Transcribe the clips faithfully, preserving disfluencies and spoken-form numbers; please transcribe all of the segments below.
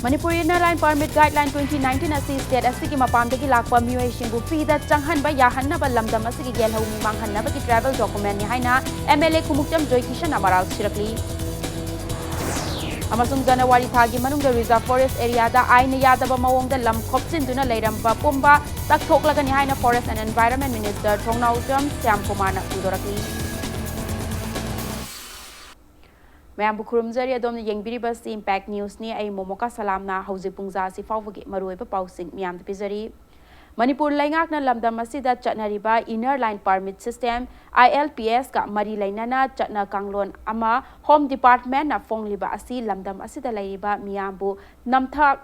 Manipur Inner Line Permit Guideline twenty nineteen ꯑꯁꯤ state ꯑꯁꯤꯒꯤ ꯃꯄꯥꯟꯗꯒꯤ ꯂꯥꯛꯄ ꯃꯤꯑꯣꯏꯁꯤꯡꯕꯨ freeꯗ ꯆꯪꯍꯟꯕ ꯌꯥꯍꯟꯅꯕ ꯂꯝꯗꯝ ꯑꯁꯤꯒꯤ ꯌꯦꯜꯍꯧꯃꯤ ꯃꯥꯡꯍꯟꯅꯕꯒꯤ travel documentꯅꯤ ꯍꯥꯏꯅ M L A ꯈꯨꯃꯨꯛꯆꯝ ꯖꯣꯏꯀꯤꯁꯟꯅ ꯃꯔꯥꯜ ꯁꯤꯔꯛꯂꯤ꯫ ꯑꯃꯁꯨꯡ ꯖꯅꯋꯥꯔꯤ ꯊꯥꯒꯤ ꯃꯅꯨꯡꯗ reserve forest areaꯗ ꯑꯥꯏꯟꯅ ꯌꯥꯗꯕ ꯃꯑꯣꯡꯗ ꯂꯝ ꯈꯣꯞꯆꯤꯟꯗꯨꯅ ꯂꯩꯔꯝꯕ ꯄꯨꯝꯕ ꯇꯛꯊꯣꯛꯂꯒꯅꯤ ꯍꯥꯏꯅ Forest and Environment Minister ꯊꯣꯡꯅꯥꯎꯖꯝ ꯁ꯭ꯌꯥꯝꯀꯨꯃꯥꯔꯅ ꯐꯣꯡꯗꯣꯔꯛꯂꯤ꯫ ꯃꯌꯥꯝꯕꯨ ꯈꯨꯔꯨꯝꯖꯔꯤ꯫ ꯑꯗꯣꯝꯅ ꯌꯦꯡꯕꯤꯔꯤꯕꯁꯤ Impact Newsꯅꯤ꯫ ꯑꯩ ꯃꯣꯃꯣꯀꯥ ꯁꯂꯥꯝꯅ ꯍꯧꯖꯤꯛ ꯄꯨꯡ ꯖꯥ ꯑꯁꯤ ꯐꯥꯎꯕꯒꯤ ꯃꯔꯨꯑꯣꯏꯕ ꯄꯥꯎꯁꯤꯡ ꯃꯤꯌꯥꯝꯗ ꯄꯤꯖꯔꯤ꯫ ꯃꯅꯤꯄꯨꯔ ꯂꯩꯉꯥꯛꯅ ꯂꯝꯗꯝ ꯑꯁꯤꯗ ꯆꯠꯅꯔꯤꯕ Inner Line Permit System, I L P Sꯀ ꯃꯔꯤ ꯂꯩꯅꯅ ꯆꯠꯅ ꯀꯥꯡꯂꯣꯟ ꯑꯃ Home Departmentꯅ ꯐꯣꯡꯂꯤꯕ ꯑꯁꯤ ꯂꯝꯗꯝ ꯑꯁꯤꯗ ꯂꯩꯔꯤꯕ ꯃꯤꯌꯥꯝꯕꯨ ꯅꯝꯊ-,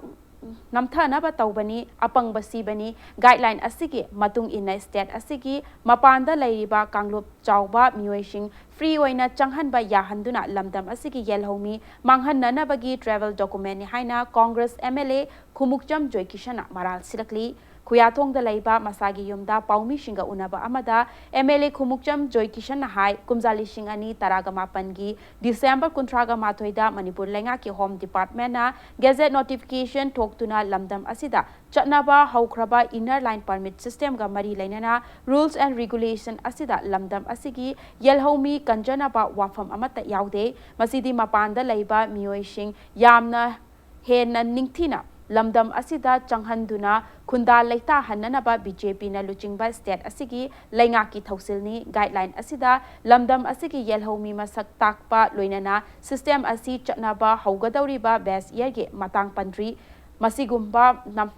ꯅꯝꯊꯅꯕ ꯇꯧꯕꯅꯤ, ꯑꯄꯪꯕ ꯁꯤꯕꯅꯤ꯫ Guideline ꯑꯁꯤꯒꯤ ꯃꯇꯨꯡ ꯏꯟꯅ state ꯑꯁꯤꯒꯤ ꯃꯄꯥꯟꯗ ꯂꯩꯔꯤꯕ ꯀꯥꯡꯂꯨꯞ ꯆꯥꯎꯕ ꯃꯤꯑꯣꯏꯁꯤꯡ free ꯑꯣꯏꯅ ꯆꯪꯍꯟꯕ ꯌꯥꯍꯟꯗꯨꯅ ꯂꯝꯗꯝ ꯑꯁꯤꯒꯤ ꯌꯦꯜꯍꯧꯃꯤ ꯃꯥꯡꯍꯟꯅꯅꯕꯒꯤ travel documentꯅꯤ ꯍꯥꯏꯅ Congress M L A Khumukcham ꯖꯣꯏꯀꯤꯁꯟꯅ ꯃꯔꯥꯜ ꯁꯤꯔꯛꯂꯤ꯫ ꯈꯨꯌꯥꯊꯣꯡꯗ ꯂꯩꯕ ꯃꯁꯥꯒꯤ ꯌꯨꯝꯗ ꯄꯥꯎꯃꯤꯁꯤꯡꯒ ꯎꯅꯕ ꯑꯃꯗ M L A ꯈꯨꯃꯨꯛꯆꯝ ꯖꯣꯏꯀꯤꯁꯟꯅ ꯍꯥꯏ, ꯀꯨꯝꯖꯥ ꯂꯤꯁꯤꯡ ꯑꯅꯤ ꯇꯔꯥꯒ ꯃꯥꯄꯟꯒꯤ December ꯀꯨꯟꯊ꯭ꯔꯥꯒ ꯃꯥꯊꯣꯏꯗ ꯃꯅꯤꯄꯨꯔ ꯂꯩꯉꯥꯛꯀꯤ Home Departmentꯅ gazette notification ꯊꯣꯛꯇꯨꯅ ꯂꯝꯗꯝ ꯑꯁꯤꯗ ꯆꯠꯅꯕ ꯍꯧꯈ꯭ꯔꯕ Inner Line Permit Systemꯒ ꯃꯔꯤ ꯂꯩꯅꯅ Rules and Regulation ꯑꯁꯤꯗ ꯂꯝꯗꯝ ꯑꯁꯤꯒꯤ ꯌꯦꯜꯍꯧꯃꯤ ꯀꯟꯖꯅꯕ ꯋꯥꯐꯝ ꯑꯃꯠꯇ ꯌꯥꯎꯗꯦ꯫ ꯃꯁꯤꯗꯤ ꯃꯄꯥꯟꯗ ꯂꯩꯕ ꯃꯤꯑꯣꯏꯁꯤꯡ ꯌꯥꯝꯅ ꯍꯦꯟꯅ ꯅꯤꯡꯊꯤꯅ ꯂꯝꯗꯝ ꯑꯁꯤꯗ ꯆꯪꯍꯟꯗꯨꯅ ꯈꯨꯟꯗꯥ ꯂꯩꯇꯥꯍꯟꯅꯅꯕ B J Pꯅ ꯂꯨꯆꯤꯡꯕ state ꯑꯁꯤꯒꯤ ꯂꯩꯉꯥꯛꯀꯤ ꯊꯧꯁꯤꯜꯅꯤ꯫ Guideline ꯑꯁꯤꯗ ꯂꯝꯗꯝ ꯑꯁꯤꯒꯤ ꯌꯦꯜꯍꯧꯃꯤ ꯃꯁꯛ ꯇꯥꯛꯄ ꯂꯣꯏꯅꯅ system ꯑꯁꯤ ꯆꯠꯅꯕ ꯍꯧꯒꯗꯧꯔꯤꯕ base yearꯒꯤ ꯃꯇꯥꯡ ꯄꯟꯗ꯭ꯔꯤ꯫ ꯃꯁꯤꯒꯨꯝꯕ ꯅꯝ-,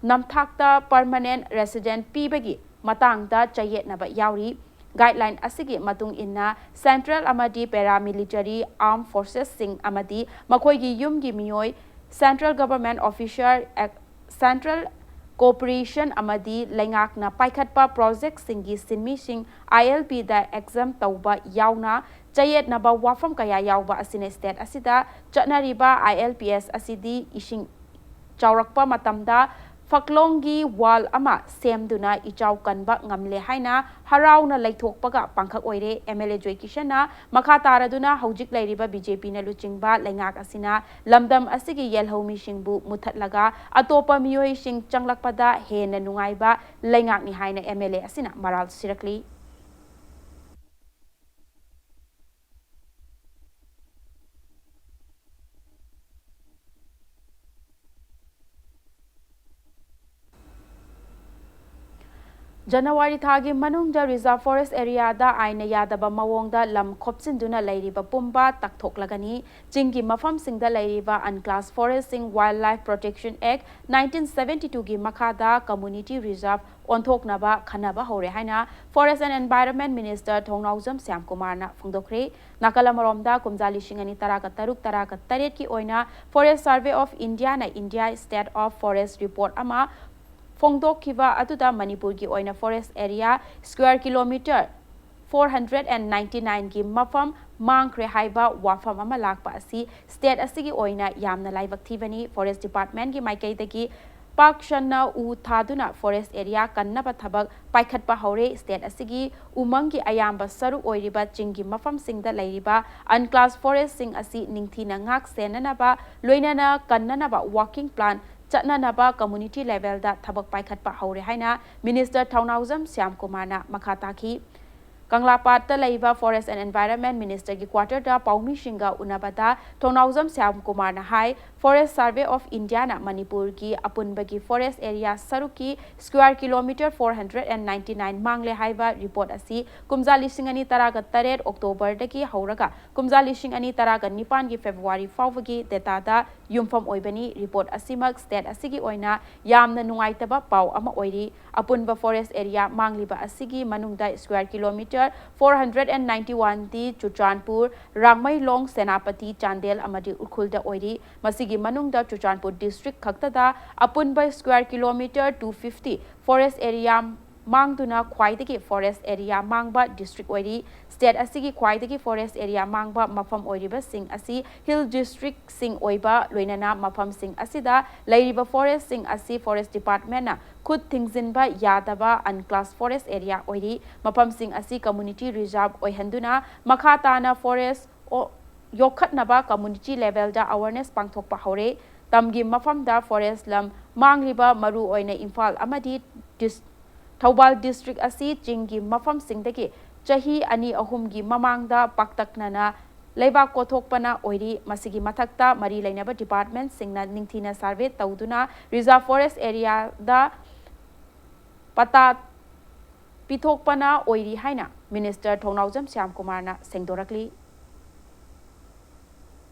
ꯅꯝꯊꯥꯛꯇ permanent resident ꯄꯤꯕꯒꯤ ꯃꯇꯥꯡꯗ ꯆꯌꯦꯠꯅꯕ ꯌꯥꯎꯔꯤ꯫ Guideline ꯑꯁꯤꯒꯤ ꯃꯇꯨꯡ ꯏꯟꯅ central ꯑꯃꯗꯤ paramilitary armed forcesꯁꯤꯡ ꯑꯃꯗꯤ ꯃꯈꯣꯏꯒꯤ ꯌꯨꯝꯒꯤ ꯃꯤꯑꯣꯏ central government officer, ac-, central cooperation ꯑꯃꯗꯤ ꯂꯩꯉꯥꯛꯅ ꯄꯥꯏꯈꯠꯄ projectꯁꯤꯡꯒꯤ ꯁꯤꯟꯃꯤꯁꯤꯡ I L Pꯗ exempt ꯇꯧꯕ ꯌꯥꯎꯅ ꯆꯌꯦꯠꯅꯕ ꯋꯥꯐꯝ ꯀꯌꯥ ꯌꯥꯎꯕ ꯑꯁꯤꯅ state ꯑꯁꯤꯗ ꯆꯠꯅꯔꯤꯕ I L P S ꯑꯁꯤꯗꯤ ꯏꯁꯤꯡ ꯆꯥꯎꯔꯛꯄ ꯃꯇꯝꯗ ꯐꯛꯂꯣꯡꯒꯤ ꯋꯥꯜ ꯑꯃ ꯁꯦꯝꯗꯨꯅ ꯏꯆꯥꯎ ꯀꯟꯕ ꯉꯝꯂꯦ ꯍꯥꯏꯅ ꯍꯔꯥꯎꯅ ꯂꯩꯊꯣꯛꯄꯒ ꯄꯥꯡꯈꯛ ꯑꯣꯏꯔꯦ꯫ ꯑꯦꯝ ꯑꯦꯜ ꯑꯦ ꯖꯣꯏꯀꯤꯁꯟꯅ ꯃꯈꯥ ꯇꯥꯔꯗꯨꯅ ꯍꯧꯖꯤꯛ ꯂꯩꯔꯤꯕ ꯕꯤ ꯖꯦ ꯄꯤꯅ ꯂꯨꯆꯤꯡꯕ ꯂꯩꯉꯥꯛ ꯑꯁꯤꯅ ꯂꯝꯗꯝ ꯑꯁꯤꯒꯤ ꯌꯦꯜꯍꯧꯃꯤꯁꯤꯡꯕꯨ ꯃꯨꯠꯊꯠꯂꯒ ꯑꯇꯣꯞꯄ ꯃꯤꯑꯣꯏꯁꯤꯡ ꯆꯪꯂꯛꯄꯗ ꯍꯦꯟꯅ ꯅꯨꯡꯉꯥꯏꯕ ꯂꯩꯉꯥꯛꯅꯤ ꯍꯥꯏꯅ ꯑꯦꯝ ꯑꯦꯜ ꯑꯦ ꯑꯁꯤꯅ ꯃꯔꯥꯜ ꯁꯤꯔꯛꯂꯤ꯫ ꯖꯅꯋꯥꯔꯤ ꯊꯥꯒꯤ ꯃꯅꯨꯡꯗ reserve forest areaꯗ ꯑꯥꯏꯟꯅ ꯌꯥꯗꯕ ꯃꯑꯣꯡꯗ ꯂꯝ ꯈꯣꯞꯆꯤꯟꯗꯨꯅ ꯂꯩꯔꯤꯕ ꯄꯨꯝꯕ ꯇꯛꯊꯣꯛꯂꯒꯅꯤ꯫ ꯆꯤꯡꯒꯤ ꯃꯐꯝꯁꯤꯡꯗ ꯂꯩꯔꯤꯕ unclassed forestꯁꯤꯡ Wildlife Protection Act nineteen seventy twoꯒꯤ ꯃꯈꯥꯗ community reserve ꯑꯣꯟꯊꯣꯛꯅꯕ ꯈꯟꯅꯕ ꯍꯧꯔꯦ ꯍꯥꯏꯅ Forest and Environment Minister ꯊꯧꯅꯥꯎꯖꯝ ꯁ꯭ꯌꯥꯝꯀꯨꯃꯥꯔꯅ ꯐꯣꯡꯗꯣꯛꯈ꯭ꯔꯦ꯫ ꯅꯥꯀꯜ ꯑꯃꯔꯣꯝꯗ, ꯀꯨꯝꯖꯥ ꯂꯤꯁꯤꯡ ꯑꯅꯤ ꯇꯔꯥꯒ ꯇꯔꯨꯛ ꯇꯔꯥꯒ ꯇꯔꯦꯠꯀꯤ ꯑꯣꯏꯅ Forest Survey of Indiaꯅ India State of Forest report ꯑꯃ ꯐꯣꯡꯗꯣꯛꯈꯤꯕ ꯑꯗꯨꯗ ꯃꯅꯤꯄꯨꯔꯒꯤ ꯑꯣꯏꯅ forest area square kilometre four hundred and ninety nineꯒꯤ ꯃꯐꯝ ꯃꯥꯡꯈ꯭ꯔꯦ ꯍꯥꯏꯕ ꯋꯥꯐꯝ ꯑꯃ ꯂꯥꯛꯄ ꯑꯁꯤ state ꯑꯁꯤꯒꯤ ꯑꯣꯏꯅ ꯌꯥꯝꯅ ꯂꯥꯏꯕꯛ ꯊꯤꯕꯅꯤ꯫ Forest Departmentꯀꯤ ꯃꯥꯏꯀꯩꯗꯒꯤ ꯄꯥꯛ ꯁꯟꯅ ꯎ ꯊꯥꯗꯨꯅ forest area ꯀꯟꯅꯕ ꯊꯕꯛ ꯄꯥꯏꯈꯠꯄ ꯍꯧꯔꯦ꯫ State ꯑꯁꯤꯒꯤ ꯎꯃꯪꯒꯤ ꯑꯌꯥꯝꯕ ꯁꯔꯨꯛ ꯑꯣꯏꯔꯤꯕ ꯆꯤꯡꯒꯤ ꯃꯐꯝꯁꯤꯡꯗ ꯂꯩꯔꯤꯕ unclassed forestꯁꯤꯡ ꯑꯁꯤ ꯅꯤꯡꯊꯤꯅ ꯉꯥꯛ ꯁꯦꯟꯅꯅꯕ, ꯂꯣꯏꯅꯅ ꯀꯟꯅꯅꯕ working plan ꯆꯠꯅꯅꯕ community levelꯗ ꯊꯕꯛ ꯄꯥꯏꯈꯠꯄ ꯍꯧꯔꯦ ꯍꯥꯏꯅ Minister ꯊꯧꯅꯥꯎꯖꯝ ꯁ꯭ꯌꯥꯝꯀꯨꯃꯥꯔꯅ ꯃꯈꯥ ꯇꯥꯈꯤ꯫ ꯀꯪꯂꯥꯄꯥꯠꯇ ꯂꯩꯕ Forest and Environment Ministerꯒꯤ quarterꯗ ꯄꯥꯎꯃꯤꯁꯤꯡꯒ ꯎꯅꯕꯗ Thounaojam ꯁ꯭ꯌꯥꯝꯀꯨꯃꯥꯔꯅ high, Forest Survey of Indiaꯅ ꯃꯅꯤꯄꯨꯔꯒꯤ ꯑꯄꯨꯟꯕꯒꯤ forest area ꯁꯔꯨꯛꯀꯤ square kilometre four hundred and ninety nine ꯃꯥꯡꯂꯦ ꯍꯥꯏꯕ report ꯑꯁꯤ ꯀꯨꯝꯖꯥ ꯂꯤꯁꯤꯡ ꯑꯅꯤ ꯇꯔꯥꯒ ꯇꯔꯦꯠ Octoberꯗꯒꯤ ꯍꯧꯔꯒ ꯀꯨꯝꯖꯥ ꯂꯤꯁꯤꯡ ꯑꯅꯤ ꯇꯔꯥꯒ ꯅꯤꯄꯥꯟꯒꯤ February ꯐꯥꯎꯕꯒꯤ dataꯗ ꯌꯨꯝꯐꯝ ꯑꯣꯏꯕꯅꯤ꯫ Report ꯑꯁꯤꯃꯛ state ꯑꯁꯤꯒꯤ ꯑꯣꯏꯅ ꯌꯥꯝꯅ ꯅꯨꯡꯉꯥꯏꯇꯕ ꯄꯥꯎ ꯑꯃ ꯑꯣꯏꯔꯤ꯫ ꯑꯄꯨꯟꯕ forest area ꯃꯥꯡꯂꯤꯕ ꯑꯁꯤꯒꯤ ꯃꯅꯨꯡꯗ square kilometre four hundred and ninety oneꯗꯤ Churachandpur, ꯔꯥꯡꯃꯩꯂꯣꯡ, Senapati, Chandel ꯑꯃꯗꯤ ꯎꯈ꯭ꯔꯨꯜꯗ ꯑꯣꯏꯔꯤ꯫ ꯃꯁꯤꯒꯤ ꯃꯅꯨꯡꯗ ꯆꯨꯔꯆꯥꯟꯄꯨꯔ district ꯈꯛꯇꯗ ꯑꯄꯨꯟꯕ square kilometre two fifty forest area ꯃꯥꯡꯗꯨꯅ ꯈ꯭ꯋꯥꯏꯗꯒꯤ forest area ꯃꯥꯡꯕ district ꯑꯣꯏꯔꯤ꯫ State ꯑꯁꯤꯒꯤ ꯈ꯭ꯋꯥꯏꯗꯒꯤ forest area ꯃꯥꯡꯕ ꯃꯐꯝ ꯑꯣꯏꯔꯤꯕꯁꯤꯡ ꯑꯁꯤ hill districtꯁꯤꯡ ꯑꯣꯏꯕ ꯂꯣꯏꯅꯅ ꯃꯐꯝꯁꯤꯡ ꯑꯁꯤꯗ ꯂꯩꯔꯤꯕ forestꯁꯤꯡ ꯑꯁꯤ forest departmentꯅ ꯈꯨꯠ ꯊꯤꯡꯖꯤꯟꯕ ꯌꯥꯗꯕ unclassed forest area ꯑꯣꯏꯔꯤ꯫ ꯃꯐꯝꯁꯤꯡ ꯑꯁꯤ community reserve ꯑꯣꯏꯍꯟꯗꯨꯅ ꯃꯈꯥ ꯇꯥꯅ forest ꯑꯣ-, ꯌꯣꯛꯈꯠꯅꯕ community levelꯗ awareness ꯄꯥꯡꯊꯣꯛꯄ ꯍꯧꯔꯦ꯫ ꯇꯝꯒꯤ ꯃꯐꯝꯗ forest ꯂꯝ ꯃꯥꯡꯂꯤꯕ ꯃꯔꯨ ꯑꯣꯏꯅ ꯏꯝꯐꯥꯜ ꯑꯃꯗꯤ dis-, ꯊꯧꯕꯥꯜ district ꯑꯁꯤ ꯆꯤꯡꯒꯤ ꯃꯐꯝꯁꯤꯡꯗꯒꯤ ꯆꯍꯤ ꯑꯅꯤ ꯑꯍꯨꯝꯒꯤ ꯃꯃꯥꯡꯗ ꯄꯥꯛꯇꯛꯅꯅ ꯂꯩꯕꯥꯛ ꯀꯣꯊꯣꯛꯄꯅ ꯑꯣꯏꯔꯤ꯫ ꯃꯁꯤꯒꯤ ꯃꯊꯛꯇ ꯃꯔꯤ ꯂꯩꯅꯕ departmentꯁꯤꯡꯅ ꯅꯤꯡꯊꯤꯅ survey ꯇꯧꯗꯨꯅ reserve forest areaꯗ ꯄꯇꯥ ꯄꯤꯊꯣꯛꯄꯅ ꯑꯣꯏꯔꯤ ꯍꯥꯏꯅ Minister ꯊꯧꯅꯥꯎꯖꯝ ꯁ꯭ꯌꯥꯝꯀꯨꯃꯥꯔꯅ ꯁꯦꯡꯗꯣꯔꯛꯂꯤ꯫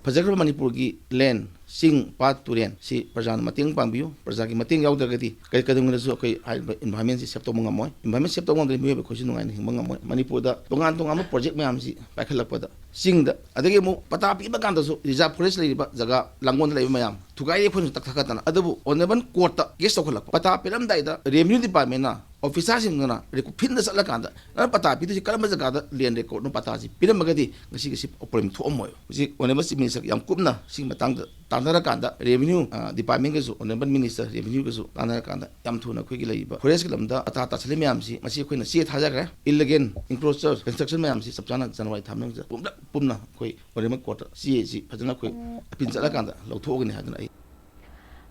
ꯐꯖꯈ꯭ꯔꯕ ꯃꯅꯤꯄꯨꯔꯒꯤ land, ꯆꯤꯡ, ꯄꯥꯠ, ꯇꯨꯔꯦꯟ ꯁꯤ ꯄ꯭ꯔꯖꯥꯅ ꯃꯇꯦꯡ ꯄꯥꯡꯕꯤꯌꯨ꯫ ꯄ꯭ꯔꯖꯥꯒꯤ ꯃꯇꯦꯡ ꯌꯥꯎꯗ꯭ꯔꯒꯗꯤ ꯀꯔꯤ ꯀꯩꯗꯧꯉꯩꯗꯁꯨ ꯑꯩꯈꯣꯏ ꯍꯥꯏꯔꯤꯕ environmentꯁꯤ save ꯇꯧꯕ ꯉꯝꯃꯣꯏ꯫ Environment save ꯇꯧꯕ ꯉꯝꯗ꯭ꯔꯗꯤ ꯃꯤꯑꯣꯏꯕ ꯑꯩꯈꯣꯏꯁꯨ ꯅꯨꯡꯉꯥꯏꯅ ꯍꯤꯡꯕ ꯉꯝꯃꯣꯏ꯫ ꯃꯅꯤꯄꯨꯔꯗ ꯇꯣꯉꯥꯟ ꯇꯣꯉꯥꯟꯕ project ꯃꯌꯥꯝꯁꯤ ꯄꯥꯏꯈꯠꯂꯛꯄꯗ ꯆꯤꯡꯗ, ꯑꯗꯒꯤ ꯑꯃꯨꯛ ꯄꯇꯥ ꯄꯤꯕ ꯀꯥꯟꯗꯁꯨ reserve forest ꯂꯩꯔꯤꯕ ꯖꯒꯥ ꯂꯥꯡꯒꯣꯜꯗ ꯂꯩꯕ ꯃꯌꯥꯝ ꯊꯨꯒꯥꯏꯔꯦ ꯑꯩꯈꯣꯏꯅ ꯇꯛꯊꯈꯠꯇꯅ꯫ ꯑꯗꯨꯕꯨ honourable courtꯇ case ꯇꯧꯈꯠꯂꯛꯄ, ꯄꯇꯥ ꯄꯤꯔꯝꯗꯥꯏꯗ revenue departmentꯅ officerꯁꯤꯡꯗꯨꯅ record, fieldꯇ ꯆꯠꯂꯀꯥꯟꯗ ꯅꯪ ꯄꯇꯥ ꯄꯤꯗꯣꯏꯁꯤ ꯀꯔꯝꯕ ꯖꯒꯥꯗ land recordꯅꯣ, ꯄꯇꯥꯁꯤ ꯄꯤꯔꯝꯃꯒꯗꯤ ꯉꯁꯤꯒꯤ ꯁꯤ problem ꯊꯣꯛꯑꯝꯃꯣꯏꯕ꯫ ꯍꯧꯖꯤꯛ honourable chief minister ꯌꯥꯝ ꯀꯨꯞꯅ ꯁꯤꯒꯤ ꯃꯇꯥꯡꯗ ꯇꯥꯟꯅꯔꯀꯥꯟꯗ revenue, ꯑ, departmentꯒꯁꯨ, honourable minister revenueꯒꯁꯨ ꯇꯥꯟꯅꯔꯀꯥꯟꯗ ꯌꯥꯝ ꯊꯨꯅ ꯑꯩꯈꯣꯏꯒꯤ ꯂꯩꯔꯤꯕ forestꯀꯤ ꯂꯝꯗ ꯄꯇꯥ ꯇꯥꯁꯤꯜꯂꯤ ꯃꯌꯥꯝꯁꯤ, ꯃꯁꯤ ꯑꯩꯈꯣꯏꯅ ꯆꯦ ꯊꯥꯖꯈ꯭ꯔꯦ꯫ Illegal encroacher construction ꯃꯌꯥꯝꯁꯤ ꯆꯞ ꯆꯥꯅ January ꯊꯥ ꯃꯅꯨꯡꯗ ꯄꯨꯝꯅ, ꯄꯨꯝꯅ ꯑꯩꯈꯣꯏ honourable courtꯇ ꯆꯦꯁꯤ ꯐꯖꯅ ꯑꯩꯈꯣꯏ appeal ꯆꯠꯂꯀꯥꯟꯗ ꯂꯧꯊꯣꯛꯑꯒꯅꯤ ꯍꯥꯏꯗꯅ ꯑꯩ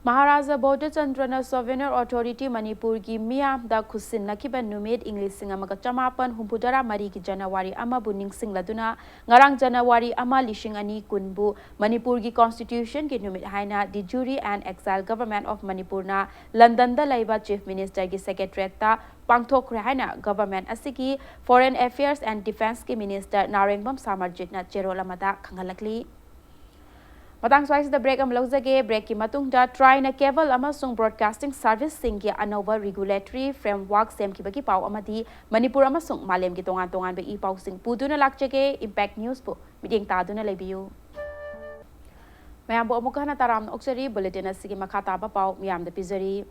ꯃꯍꯥꯔꯥꯖꯥ ꯕꯣꯙꯆꯟꯗ꯭ꯔꯅ Souvenir Authority ꯃꯅꯤꯄꯨꯔꯒꯤ ꯃꯤꯌꯥꯝꯗ ꯈꯨꯠꯁꯤꯟꯅꯈꯤꯕ ꯅꯨꯃꯤꯠ ꯏꯪ ꯂꯤꯁꯤꯡ ꯑꯃꯒ ꯆꯃꯥꯄꯟ ꯍꯨꯝꯐꯨꯇꯔꯥ ꯃꯔꯤꯒꯤ January ꯑꯃꯕꯨ ꯅꯤꯡꯁꯤꯡꯂꯗꯨꯅ ꯉꯔꯥꯡ January ꯑꯃ, ꯂꯤꯁꯤꯡ ꯑꯅꯤ ꯀꯨꯟꯕꯨ ꯃꯅꯤꯄꯨꯔꯒꯤ Constitutionꯒꯤ ꯅꯨꯃꯤꯠ ꯍꯥꯏꯅ de jure and exile Government of Manipurꯅ ꯂꯟꯗꯟꯗ ꯂꯩꯕ Chief Ministerꯒꯤ Secretariatꯇ ꯄꯥꯡꯊꯣꯛꯈ꯭ꯔꯦ ꯍꯥꯏꯅ government ꯑꯁꯤꯒꯤ Foreign Affairs and Defenceꯀꯤ Minister ꯅꯥꯎꯔꯦꯝꯕꯝ ꯁꯥꯃꯔꯖꯤꯠꯅ ꯆꯦꯔꯣꯜ ꯑꯃꯗ ꯈꯪꯍꯜꯂꯛꯂꯤ꯫ ꯃꯇꯥꯡ ꯁ꯭ꯋꯥꯏꯁꯤꯗ break ꯑꯃ ꯂꯧꯖꯒꯦ꯫ Breakꯀꯤ ꯃꯇꯨꯡꯗ TRAIꯅ cable ꯑꯃꯁꯨꯡ broadcasting serviceꯁꯤꯡꯒꯤ ꯑꯅꯧꯕ regulatory framework ꯁꯦꯝꯈꯤꯕꯒꯤ ꯄꯥꯎ ꯑꯃꯗꯤ ꯃꯅꯤꯄꯨꯔ ꯑꯃꯁꯨꯡ ꯃꯥꯂꯦꯝꯒꯤ ꯇꯣꯉꯥꯟ ꯇꯣꯉꯥꯟꯕ ꯏ ꯄꯥꯎꯁꯤꯡ ꯄꯨꯗꯨꯅ ꯂꯥꯛꯆꯒꯦ꯫ Impact Newsꯄꯨ ꯃꯤꯠꯌꯦꯡ ꯇꯥꯗꯨꯅ ꯂꯩꯕꯤꯌꯨ꯫ ꯃꯌꯥꯝꯕꯨ ꯑꯃꯨꯛꯀ ꯍꯟꯅ ꯇꯔꯥꯝꯅ ꯑꯣꯛꯆꯔꯤ꯫ Bulletin ꯑꯁꯤꯒꯤ ꯃꯈꯥ ꯇꯥꯕ ꯄꯥꯎ ꯃꯤꯌꯥꯝꯗ ꯄꯤꯖꯔꯤ꯫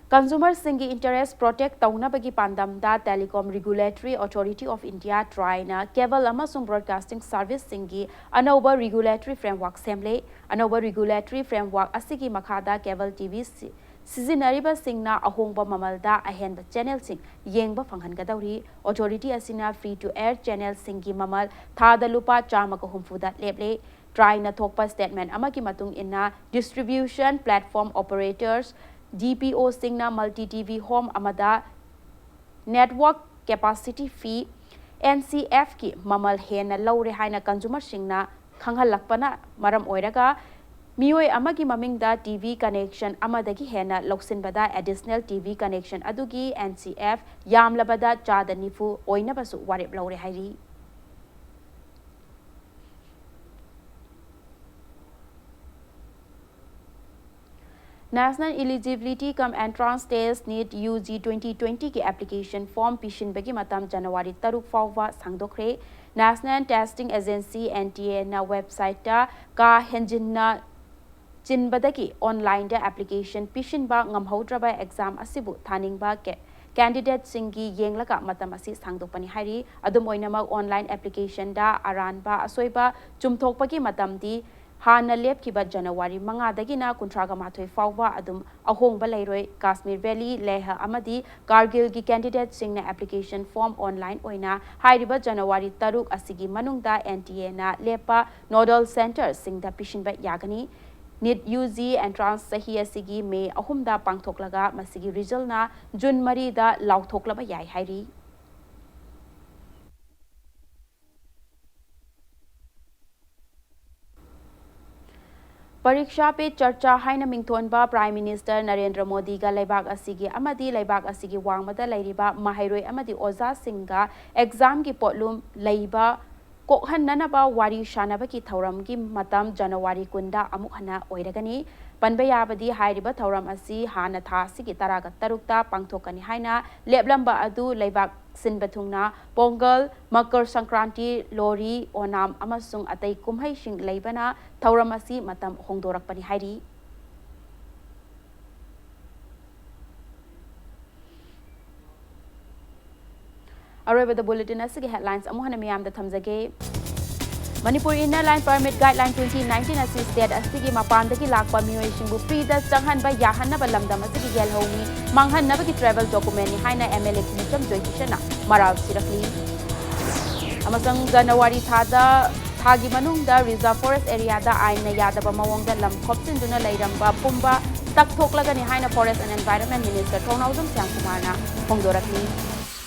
Consumerꯁꯤꯡꯒꯤ interest protect ꯇꯧꯅꯕꯒꯤ ꯄꯥꯟꯗꯝꯗ Telecom Regulatory Authority of India, TRAIꯅ cable ꯑꯃꯁꯨꯡ broadcasting serviceꯁꯤꯡꯒꯤ ꯑꯅꯧꯕ regulatory framework ꯁꯦꯝꯂꯦ꯫ ꯑꯅꯧꯕ regulatory framework ꯑꯁꯤꯒꯤ ꯃꯈꯥꯗ cable TV ꯁꯤ-, ꯁꯤꯖꯤꯟꯅꯔꯤꯕꯁꯤꯡꯅ ꯑꯍꯣꯡꯕ ꯃꯃꯜꯗ ꯑꯍꯦꯟꯕ channelꯁꯤꯡ ꯌꯦꯡꯕ ꯐꯪꯍꯟꯒꯗꯧꯔꯤ꯫ Authority ꯑꯁꯤꯅ free to air channelꯁꯤꯡꯒꯤ ꯃꯃꯜ ꯊꯥꯗ ꯂꯨꯄꯥ ꯆꯥꯝꯃꯒ ꯍꯨꯝꯐꯨꯗ ꯂꯦꯞꯂꯦ꯫ TRAIꯅ ꯊꯣꯛꯄ statement ꯑꯃꯒꯤ ꯃꯇꯨꯡ ꯏꯟꯅ, distribution platform operators, DPOꯁꯤꯡꯅ multi TV home ꯑꯃꯗ network capacity fee, NCFꯀꯤ ꯃꯃꯜ ꯍꯦꯟꯅ ꯂꯧꯔꯦ ꯍꯥꯏꯅ consumerꯁꯤꯡꯅ ꯈꯪꯍꯜꯂꯛꯄꯅ ꯃꯔꯝ ꯑꯣꯏꯔꯒ, ꯃꯤꯑꯣꯏ ꯑꯃꯒꯤ ꯃꯃꯤꯡꯗ TV connection ꯑꯃꯗꯒꯤ ꯍꯦꯟꯅ ꯂꯧꯁꯤꯟꯕꯗ additional TV connection ꯑꯗꯨꯒꯤ NCF ꯌꯥꯝꯂꯕꯗ ꯆꯥꯗ ꯅꯤꯐꯨ ꯑꯣꯏꯅꯕꯁꯨ ꯋꯥꯔꯦꯞ ꯂꯧꯔꯦ ꯍꯥꯏꯔꯤ꯫ National Eligibility cum Entrance Test, NEET, UG twenty twentyꯒꯤ application form ꯄꯤꯁꯤꯟꯕꯒꯤ ꯃꯇꯝ January ꯇꯔꯨꯛ ꯐꯥꯎꯕ ꯁꯥꯡꯗꯣꯛꯈ꯭ꯔꯦ꯫ National Testing Agency, NTAꯅ websiteꯇ ꯀꯥ ꯍꯦꯟꯖꯤꯟꯅ ꯆꯤꯟꯕꯗꯒꯤ onlineꯗ application ꯄꯤꯁꯤꯟꯕ ꯉꯝꯍꯧꯗ꯭ꯔꯕ exam ꯑꯁꯤꯕꯨ ꯊꯥꯅꯤꯡꯕ ꯀꯦ-, candidateꯁꯤꯡꯒꯤ ꯌꯦꯡꯂꯒ ꯃꯇꯝ ꯑꯁꯤ ꯁꯥꯡꯗꯣꯛꯄꯅꯤ ꯍꯥꯏꯔꯤ꯫ ꯑꯗꯨꯝ ꯑꯣꯏꯅꯃꯛ, online applicationꯗ ꯑꯔꯥꯟꯕ ꯑꯁꯣꯏꯕ ꯆꯨꯝꯊꯣꯛꯄꯒꯤ ꯃꯇꯝꯗꯤ ꯍꯥꯟꯅ ꯂꯦꯞꯈꯤꯕ January ꯃꯉꯥꯗꯒꯤꯅ ꯀꯨꯟꯊ꯭ꯔꯥꯒ ꯃꯥꯊꯣꯏ ꯐꯥꯎꯕ ꯑꯗꯨꯝ ꯑꯍꯣꯡꯕ ꯂꯩꯔꯣꯏ꯫ Kashmir Valley, Leh ꯑꯃꯗꯤ Kargilꯒꯤ candidateꯁꯤꯡꯅ application form online ꯑꯣꯏꯅ ꯍꯥꯏꯔꯤꯕ January ꯇꯔꯨꯛ ꯑꯁꯤꯒꯤ ꯃꯅꯨꯡꯗ NTAꯅ ꯂꯦꯞꯄ nodal centreꯁꯤꯡꯗ ꯄꯤꯁꯤꯟꯕ ꯌꯥꯒꯅꯤ꯫ NEET UG entrance ꯆꯍꯤ ꯑꯁꯤꯒꯤ May ꯑꯍꯨꯝꯗ ꯄꯥꯡꯊꯣꯛꯂꯒ ꯃꯁꯤꯒꯤ resultꯅ June ꯃꯔꯤꯗ ꯂꯥꯎꯊꯣꯛꯂꯕ ꯌꯥꯏ ꯍꯥꯏꯔꯤ꯫ Pariksha Pe Charcha ꯍꯥꯏꯅ ꯃꯤꯡꯊꯣꯟꯕ Prime Minister ꯅꯔꯦꯟꯗ꯭ꯔ ꯃꯣꯗꯤꯒ ꯂꯩꯕꯥꯛ ꯑꯁꯤꯒꯤ ꯑꯃꯗꯤ ꯂꯩꯕꯥꯛ ꯑꯁꯤꯒꯤ ꯋꯥꯡꯃꯗ ꯂꯩꯔꯤꯕ ꯃꯍꯩꯔꯣꯏ ꯑꯃꯗꯤ ꯑꯣꯖꯥꯁꯤꯡꯒ examꯒꯤ ꯄꯣꯠꯂꯨꯝ ꯂꯩꯕ ꯀꯣꯛꯍꯟꯅꯅꯕ ꯋꯥꯔꯤ ꯁꯥꯅꯕꯒꯤ ꯊꯧꯔꯝꯒꯤ ꯃꯇꯝ January ꯀꯨꯟꯗ ꯑꯃꯨꯛ ꯍꯟꯅ ꯑꯣꯏꯔꯒꯅꯤ꯫ ꯄꯟꯕ ꯌꯥꯕꯗꯤ, ꯍꯥꯏꯔꯤꯕ ꯊꯧꯔꯝ ꯑꯁꯤ ꯍꯥꯟꯅ ꯊꯥ ꯑꯁꯤꯒꯤ ꯇꯔꯥꯒ ꯇꯔꯨꯛꯇ ꯄꯥꯡꯊꯣꯛꯀꯅꯤ ꯍꯥꯏꯅ ꯂꯦꯞꯂꯝꯕ ꯑꯗꯨ ꯂꯩꯕꯥꯛ ꯁꯤꯟꯕ ꯊꯨꯡꯅ ꯄꯣꯡꯒꯜ, ꯃꯀꯔ ꯁꯪꯀ꯭ꯔꯥꯟꯇꯤ, ꯂꯣꯔꯤ, ꯑꯣꯅꯥꯝ ꯑꯃꯁꯨꯡ ꯑꯇꯩ ꯀꯨꯝꯍꯩꯁꯤꯡ ꯂꯩꯕꯅ ꯊꯧꯔꯝ ꯑꯁꯤ ꯃꯇꯝ ꯍꯣꯡꯗꯣꯔꯛꯄꯅꯤ ꯍꯥꯏꯔꯤ꯫ ꯑꯔꯣꯏꯕꯗ bulletin ꯑꯁꯤꯒꯤ headlines ꯑꯃꯨꯛ ꯍꯟꯅ ꯃꯤꯌꯥꯝꯗ ꯊꯝꯖꯒꯦ꯫ Manipur Inner Line Permit Guideline twenty nineteen ꯑꯁꯤ state ꯑꯁꯤꯒꯤ ꯃꯄꯥꯟꯗꯒꯤ ꯂꯥꯛꯄ ꯃꯤꯑꯣꯏꯁꯤꯡꯕꯨ freeꯗ ꯆꯪꯍꯟꯕ ꯌꯥꯍꯟꯅꯕ ꯂꯝꯗꯝ ꯑꯁꯤꯒꯤ ꯌꯦꯜꯍꯧꯃꯤ ꯃꯥꯡꯍꯟꯅꯕꯒꯤ travel documentꯅꯤ ꯍꯥꯏꯅ MLA ꯈꯨꯃꯨꯆꯝ ꯖꯣꯏꯀꯤꯁꯟꯅ ꯃꯔꯥꯜ ꯁꯤꯔꯛꯂꯤ꯫ ꯑꯃꯁꯨꯡ ꯖꯅꯋꯥꯔꯤ ꯊꯥꯗ, ꯊꯥꯒꯤ ꯃꯅꯨꯡꯗ reserve forest areaꯗ ꯑꯥꯏꯟꯅ ꯌꯥꯗꯕ ꯃꯑꯣꯡꯗ ꯂꯝ ꯈꯣꯞꯆꯤꯟꯗꯨꯅ ꯂꯩꯔꯝꯕ ꯄꯨꯝꯕ ꯇꯛꯊꯣꯛꯂꯒꯅꯤ ꯍꯥꯏꯅ Forest and Environment Minister ꯊꯣꯡꯅꯥꯎꯖꯝ ꯁ꯭ꯌꯥꯝꯀꯨꯃꯥꯔꯅ ꯐꯣꯡꯗꯣꯔꯛꯂꯤ꯫